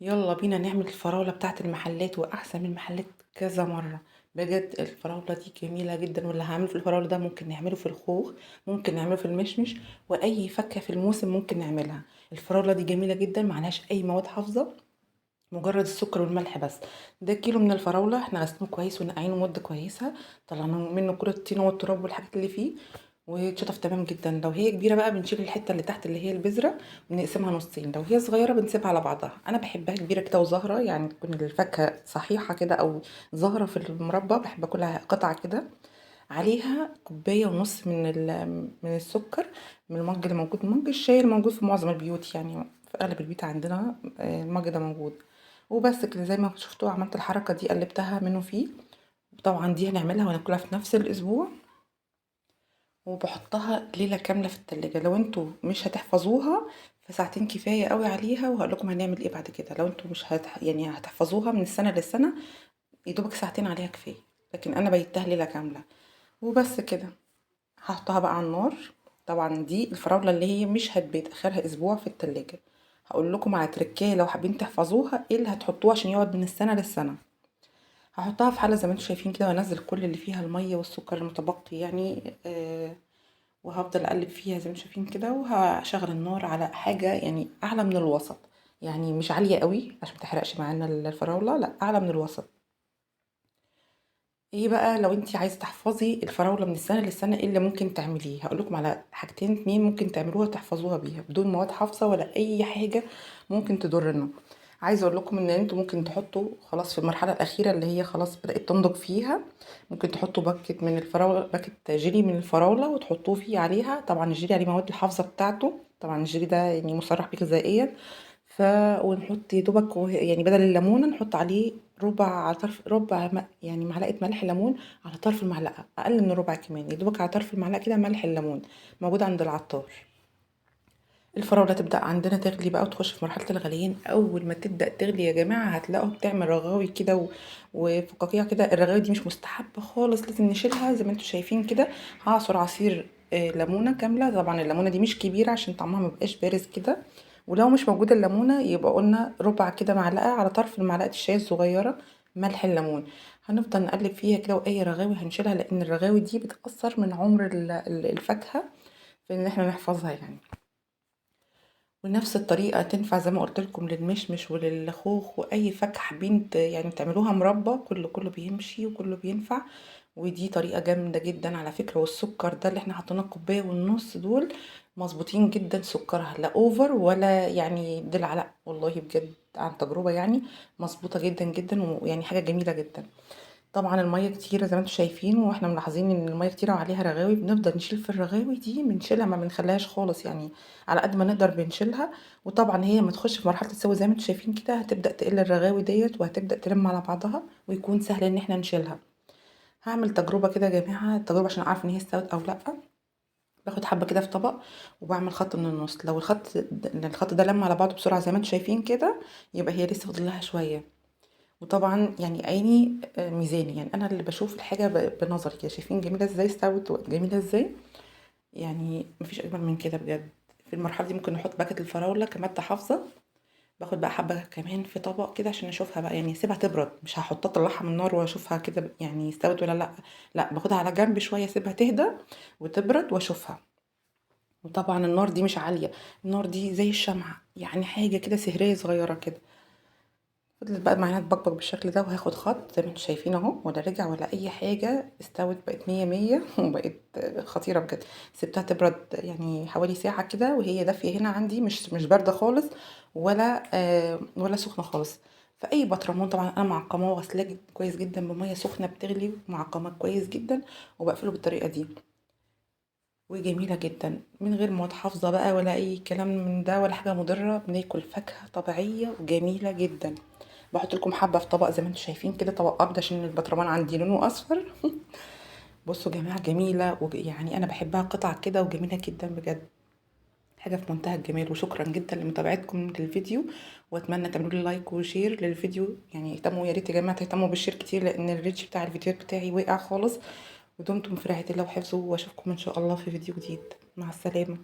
يلا بينا نعمل الفراولة بتاعت المحلات وأحسن من المحلات كذا مرة. بجد الفراولة دي جميلة جدا، واللي هعمله في الفراولة ده ممكن نعمله في الخوخ، ممكن نعمله في المشمش، وأي فاكهة في الموسم ممكن نعملها. الفراولة دي جميلة جدا، معلهاش أي مواد حافظة، مجرد السكر والملح بس. ده كيلو من الفراولة احنا غسلينه كويس ونقعينه مدة كويسة، طلعنا منه كل الطين والتراب والحاجات اللي فيه، واتشطف تمام جدا. لو هي كبيرة بقى بنشيل الحتة اللي تحت اللي هي البذرة ونقسمها نصين، لو هي صغيرة بنسيبها على بعضها. انا بحبها كبيرة كده وزهرة، يعني تكون الفاكهة صحيحة كده او زهرة في المربى، بحب اكلها قطعة كده. عليها كوباية ونص من السكر، من المج اللي موجود، مج الشاي الموجود في معظم البيوت، يعني في اغلب البيوت عندنا المج ده موجود. وبس كده زي ما شفتوا عملت الحركة دي، قلبتها منه فيه. طبعا دي هنعملها وناكلها في نفس الاسبوع، وبحطها ليلة كاملة في التلاجة. لو انتوا مش هتحفظوها فساعتين كفاية قوي عليها، وهقول لكم هنعمل ايه بعد كده. لو انتوا مش يعني هتحفظوها من السنة للسنة، يدوبك ساعتين عليها كفاية، لكن انا بيتها ليلة كاملة. وبس كده هحطها بقى على النار. طبعا دي الفراولة اللي هي مش هتبيت، اخرها اسبوع في التلاجة. هقول لكم على تركايه لو حابين تحفظوها ايه اللي هتحطوه عشان يقعد من السنة للسنة. هحطها في حلة زي ما انتوا شايفين كده، وانزل كل اللي فيها المية والسكر المتبقي وهفضل اقلب فيها زي ما انتوا شايفين كده. وهشغل النار على حاجة اعلى من الوسط، يعني مش عالية قوي عشان ما تحرقش معانا الفراولة، لا اعلى من الوسط. ايه بقى لو انتي عايزة تحفظي الفراولة من السنة للسنة ايه اللي ممكن تعمليه؟ هقول لكم على حاجتين اتنين ممكن تعملوها تحفظوها بيها بدون مواد حافظة ولا اي حاجة ممكن تضرنا. عايزة اقول لكم ان انتوا ممكن تحطوا خلاص في المرحلة الأخيرة اللي هي خلاص بدأت تنضج فيها، ممكن تحطوا باكت من الفراولة، باكت جيلي من الفراولة وتحطوه فيه عليها. طبعا الجيلي عليه مواد الحافظة بتاعته، طبعا الجيلي ده مصرح بيه غذائيا. ونحط يا دوبك بدل الليمونة نحط عليه ربع على طرف ربع يعني معلقة ملح ليمون على طرف المعلقة، أقل من ربع كمان، يا دوبك على طرف المعلقة كده ملح الليمون موجود عند العطار. الفراولة تبدأ عندنا تغلي بقى وتخش في مرحلة الغليان. أول ما تبدأ تغلي يا جماعة هتلاقوها بتعمل رغاوي كده وفقاقيع كده. الرغاوي دي مش مستحبة خالص، لازم نشيلها زي ما انتوا شايفين كده. هعصر عصير ليمونة كاملة، طبعا الليمونة دي مش كبيرة عشان طعمها ما بيبقاش بارز كده، ولو مش موجودة الليمونة يبقى قلنا ربع كده معلقة على طرف المعلقة الشاي الصغيرة ملح الليمون. هنفضل نقلب فيها كده، وأي رغاوي هنشيلها لأن الرغاوي دي بتأثر من عمر الفاكهة في إن احنا نحفظها. ونفس الطريقة تنفع زي ما قلت لكم للمشمش وللخوخ وأي فاكهة حابين تعملوها مربى، كله بيمشي وكله بينفع. ودي طريقة جامدة جدا على فكرة. والسكر ده اللي احنا حطيناه كوباية ونص دول مظبوطين جدا، سكرها لا اوفر ولا دلع، لا والله بجد عن تجربة مظبوطة جدا جدا، ويعني حاجة جميلة جدا. طبعا المية كتيرة زي ما انتم شايفين، واحنا ملاحظين ان المية كتيرة وعليها رغاوي، بنفضل نشيل في الرغاوي دي، بنشيلها ما بنخليهاش خالص، على قد ما نقدر بنشيلها. وطبعا هي ما تخش في مرحلة السوا زي ما انتم شايفين كده هتبدأ تقل الرغاوي ديت وهتبدأ تلم على بعضها، ويكون سهل ان احنا نشيلها. هعمل تجربة كده يا جماعة، التجربة عشان اعرف ان هي استوت او لا. باخد حبة كده في طبق وبعمل خط من النص، لو الخط ده لم على بعضه بسرعة زي ما انتم شايفين كده يبقى هي لسه فاضل لها شوية. وطبعا عيني ميزاني، انا اللي بشوف الحاجة بنظري كده. شايفين جميلة ازاي استوت وجميلة ازاي، مفيش اجمل من كده بجد. في المرحلة دي ممكن نحط باكت الفراولة كمادة حافظة. باخد بقى حبة كمان في طبق كده عشان اشوفها بقى، اسيبها تبرد، مش هحطها اطلعها من النار واشوفها كده استوت ولا لا، لا باخدها على جنب شوية اسيبها تهدى وتبرد واشوفها. وطبعا النار دي مش عالية، النار دي زي الشمعة، حاجة كده سهرية صغيرة كده. فضلت بقى معانا تبقبق بالشكل ده، وهاخد خط زي ما انتم شايفين اهو، ولا رجع ولا اي حاجة، استوت بقت مية مية وبقت خطيرة بجد. سبتها تبرد حوالي ساعة كده وهي دافية هنا عندي، مش باردة خالص ولا سخنة خالص. في اي بطرمان طبعا انا معقماه وغسلاه كويس جدا بمية سخنة بتغلي، معقماه كويس جدا، وبقفله بالطريقة دي، وجميلة جدا من غير مواد حافظة بقى ولا اي كلام من ده ولا حاجة مضرة. بناكل فاكهة طبيعية وجميلة جدا. بحط لكم حبة في طبق زي ما انتم شايفين كده، طبق ابيض عشان البطرمان عندي لونه اصفر. بصوا يا جماعة جميلة، انا بحبها قطع كده وجميلة جدا بجد، حاجة في منتهى الجمال. وشكرا جدا لمتابعتكم للفيديو، واتمنى تعملوا لي like و share للفيديو، اهتموا يا ريت يا جماعة تهتموا بال share كتير لان ال reach بتاع الفيديوهات بتاعي وقع خالص. ودمتم في رعاية الله وحفظه، واشوفكم ان شاء الله في فيديو جديد. مع السلامة.